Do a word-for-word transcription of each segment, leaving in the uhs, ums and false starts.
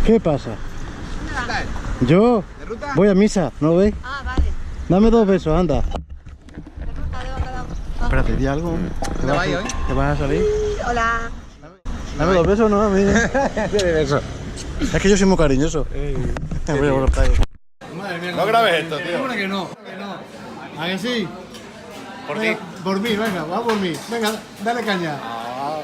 ¿Qué pasa? ¿Dónde vas? ¿Yo? ¿De ruta? Voy a misa, ¿no lo veis? Ah, vale. Dame dos besos, anda. De ruta, de ruta, de ruta. Espérate, di algo. ¿Dónde vas hoy? ¿Te vas a salir? Hola. Dame dos besos, ¿no? A mí. De besos. Es que yo soy muy cariñoso. Ey. Voy a los callos. Madre mía, no grabes esto, tío. Hombre, que no, que no. ¿A que sí? Por ti. Venga, por mí, venga, va por mí. Venga, dale caña. Ah.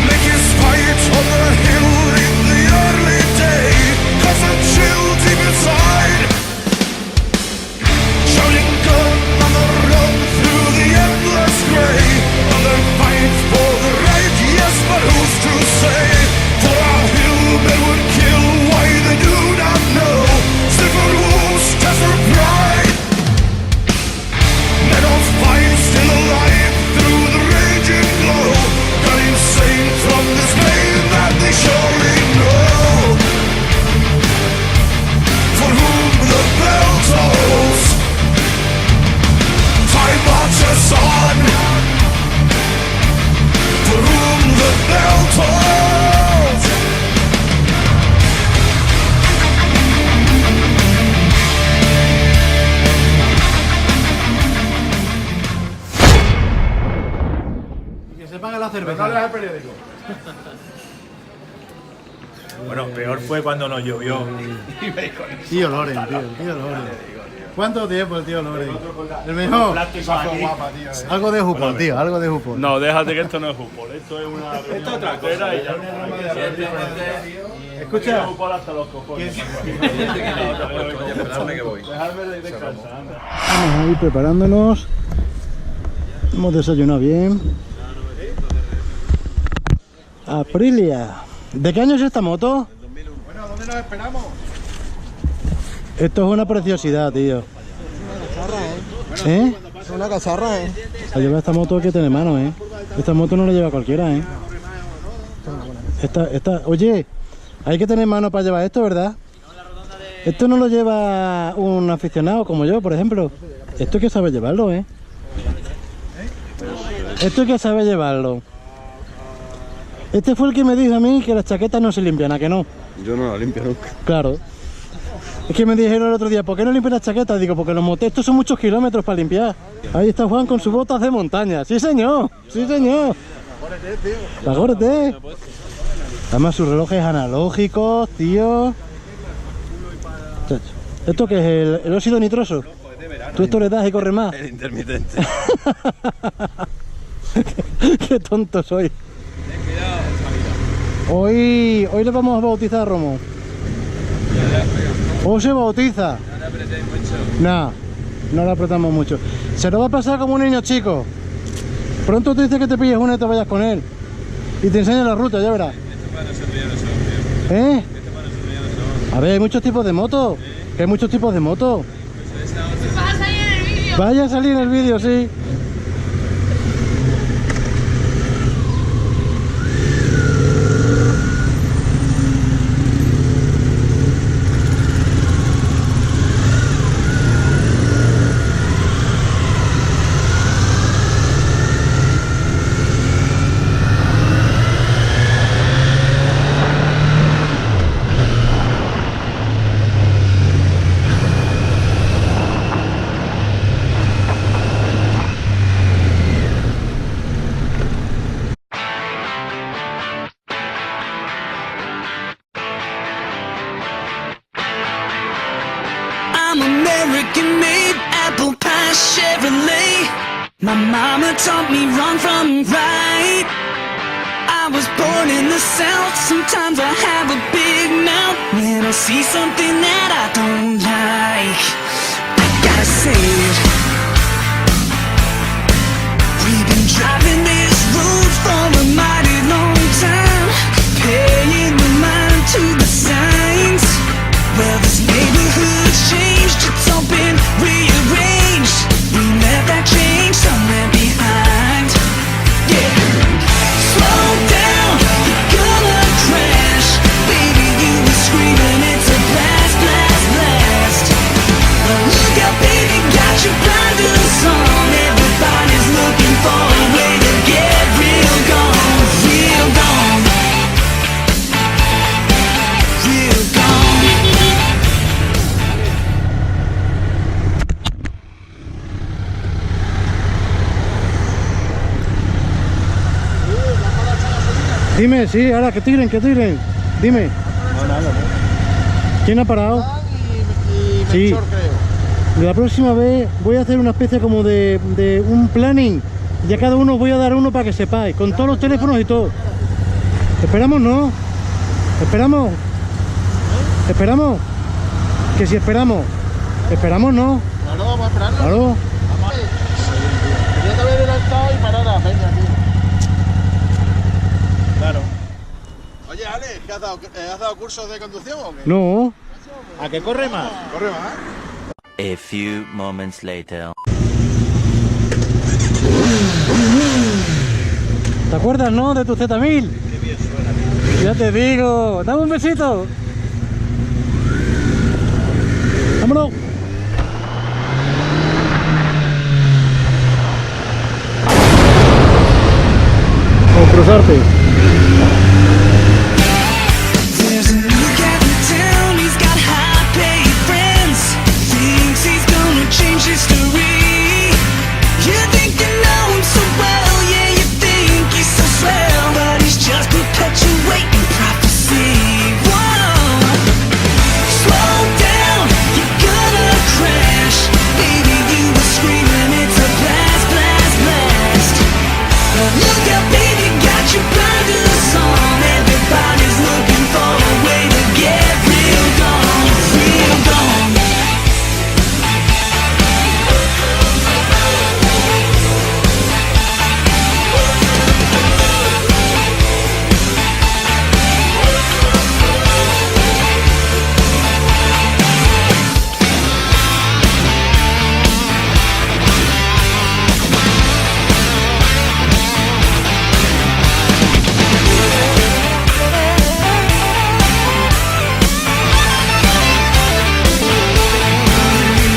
Make his fight on the hill in the early day, 'cause a chill deep inside, shouting gun on the run through the endless grey. Another fight for the right, yes, but who's to say? For our hill they would kill, why they do not know. Silver wolves, desert pride. Men of fire still alive through the raging glow, got insane from this pain that they surely know. For whom the bell tolls, time marches on. For whom the bell tolls. Y que se pague la cerveza. Pero no leas el periódico. Bueno, peor fue cuando nos llovió. Tío Loren, tío, tío Loren. ¿Cuánto tiempo el tío Loren? El mejor. Esa fue guapa, tío, eh. Algo de Jupol, tío, algo de Jupol. No, déjate, que esto no es Jupol, esto es una... Esto es otra cosa, y ya. Escucha. Jupol hasta los cojones. Dejadme de descansar, anda. Vamos a ir preparándonos. Hemos desayunado bien. Aprilia. ¿De qué año es esta moto? Bueno, ¿dónde nos esperamos? Esto es una preciosidad, tío. ¿Eh? Es una cacharra, ¿eh? Para llevar esta moto hay que tener mano, ¿eh? Esta moto no la lleva cualquiera, ¿eh? Esta, esta, oye, hay que tener mano para llevar esto, ¿verdad? Esto no lo lleva un aficionado como yo, por ejemplo. Esto hay que saber llevarlo, ¿eh? Esto hay que saber llevarlo. Este fue el que me dijo a mí que las chaquetas no se limpian, ¿a que no? Yo no las limpio nunca. Claro. Es que me dijeron el otro día: "¿Por qué no limpias las chaquetas?". Digo: "Porque los motos, estos son muchos kilómetros para limpiar". Ahí está Juan con sus botas de montaña. Sí, señor. Sí, señor. Agórrate. Además, sus relojes analógicos, tío. Chacho. ¿Esto qué es? ¿El, el óxido nitroso? ¿Tú esto le das y corre más? El intermitente. Qué tonto soy. Hoy, hoy le vamos a bautizar a Romo. ¿O se bautiza? No, no le apretamos mucho. Se lo va a pasar como un niño chico. Pronto te dice que te pilles uno y te vayas con él. Y te enseña la ruta, ya verás. ¿Eh? A ver, hay muchos tipos de moto. Que hay muchos tipos de moto. Vas a salir en el vídeo. Vaya a salir en el vídeo, sí. I'm American made, apple pie Chevrolet. My mama taught me wrong from right. I was born in the South. Sometimes I have a big mouth when I see something that I don't like. I gotta say it. We've been driving this road for a mighty long time, paying no mind to the signs. Well, this neighborhood's changed, it's all been rearranged. We left that change somewhere behind. Yeah. Slow down, you're gonna crash. Baby, you were screaming, it's a blast, blast, blast. But look out, baby, got your blinders on. Everybody's looking for a way to get real gone, real gone, real gone. Dime, sí, ahora que tiren, que tiren. Dime. ¿Quién ha parado? Sí. La próxima vez voy a hacer una especie como de, de un planning. Y a cada uno os voy a dar uno para que sepáis, con todos los teléfonos y todo. ¿Esperamos, no? ¿Esperamos? ¿Esperamos? Que si esperamos. ¿Esperamos, no? Claro, vamos a esperarlo. Claro. Vamos a ver. Tenía que haber adelantado y parar a la peña, tío. Claro. Oye, Alex, ¿qué has dado, eh, has dado cursos de conducción o qué? No. ¿A que corre más? Corre más. A few moments later. ¿Te acuerdas, no? De tu Z mil. Qué bien suena, tío. Ya te digo. Dame un besito. Vámonos. Con cruzarte. There's a new guy in town, he's got high paid friends. Thinks he's gonna change history. You think you know him so well, yeah, you think he's so swell, but he's just perpetuating prophecy. Whoa. Slow down, you're gonna crash. Baby, you were screaming, it's a blast, blast, blast. But look out, baby, got your blinders on. Everybody's looking for a way to get real gone, real gone.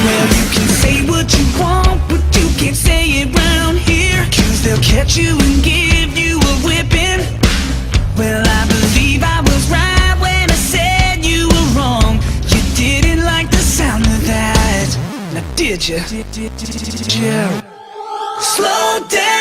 Well, you can say what you want, but you can't say it round here. 'Cause they'll catch you and give you a whipping. Well, I believe I was right when I said you were wrong. You didn't like the sound of that, now did you? Slow down.